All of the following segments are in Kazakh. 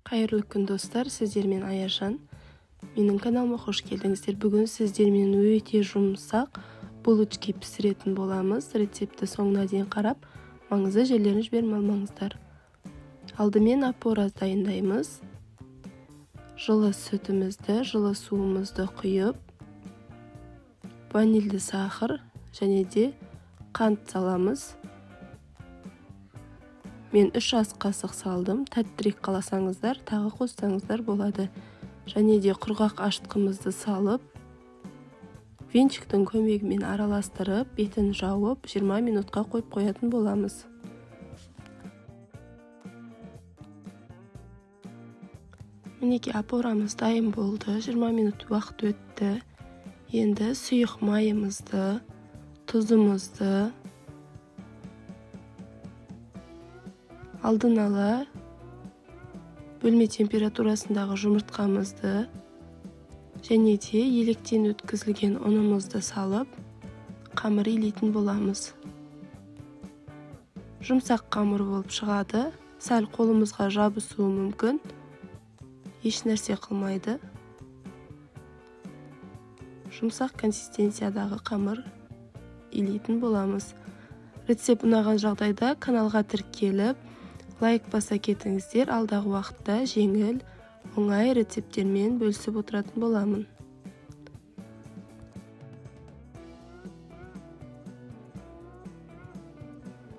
Қайырлы күн, достар, сіздермен Аяжан. Менің каналыма қош келдіңіздер. Бүгін сіздермен өте жұмсақ булочки пісіретін боламыз. Рецептті соңына дейін қарап, маңызды жерлерін жібермей алмаңыздар. Алдымен опора дайындаймыз. Жылы сүтімізді, жылы суымызды құйып, ванильді сахар және де қант саламыз. Мен 3 ас қасық салдым. Тәттірек қаласаңыздар, тағы қоссаңыздар болады. Және де құрғақ ашытқымызды салып, венчиктің көмегімен араластырып, бетін жауып, 20 минутқа қойып қоятын боламыз. Мінекей, опорамыз дайын болды. 20 минут уақыт өтті. Енді сұйық майымызды, тұзымызды алдын ала бөлме температурасындағы жұмыртқамызды және де електен өткізілген ұнымызды салып, қамыр илейтін боламыз. Жұмсақ қамыр болып шығады, сәл қолымызға жабысуы мүмкін, еш нәрсе қылмайды. Жұмсақ консистенциядағы қамыр илейтін боламыз. Рецепт ұнаған жағдайда каналға тіркеліп, лайк баса кетіңіздер. Алдағы уақытта жеңіл, оңай рецепттермен бөлісіп отыратын боламын.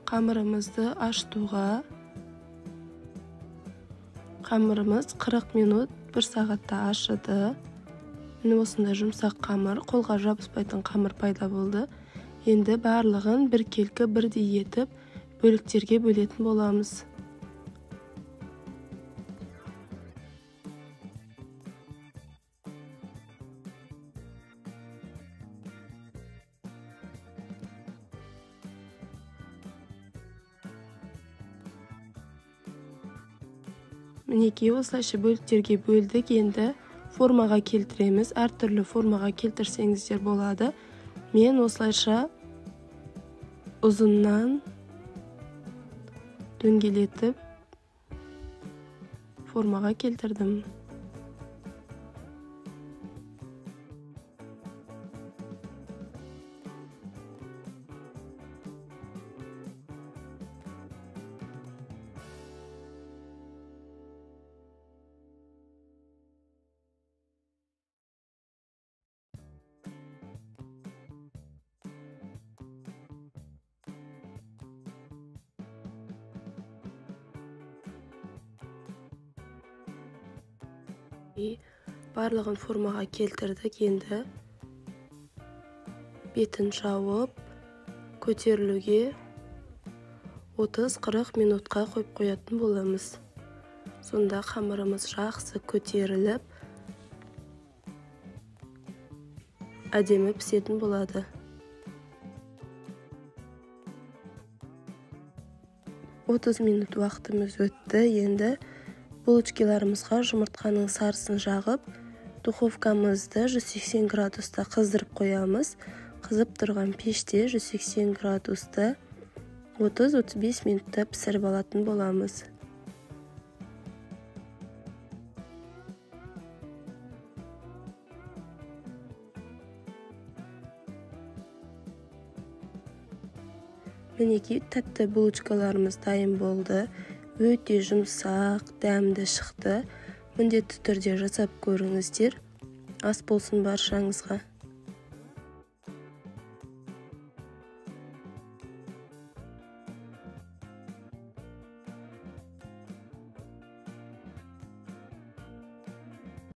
Қамырымызды ашытуға қамырымыз 40 минут, 1 сағатта ашыды. Міне осындай жұмсақ қамыр, қолға жабыспайтын қамыр пайда болды. Енді барлығын біркелкі бірдей етіп бөліктерге бөлетін боламыз. Мінекей, осылайша бөліктерге бөлдік. Енді формаға келтіреміз. Әртүрлі формаға келтірсеңіздер болады. Мен осылайша ұзыннан дөңгелетіп формаға келтірдім. Барлығын формаға келтірдік. Енді бетін жауып, көтерілуге 30-40 минутқа қойып қоятын боламыз. Сонда қамырымыз жақсы көтеріліп, әдемі пісетін болады. 30 минут уақытымыз өтті. Енді булочкаларымызға жұмыртқаның сарысын жағып, духовкамызды 180 градуста қыздырып қоямыз. Қызып тұрған пеште 180 градуста 30-35 минутта пісіріп алатын боламыз. Мінекей, тәтті булочкаларымыз дайын болды. Өте жұмсақ, дәмді шықты. Міндетті түрде жасап көріңіздер. Ас болсын баршаңызға.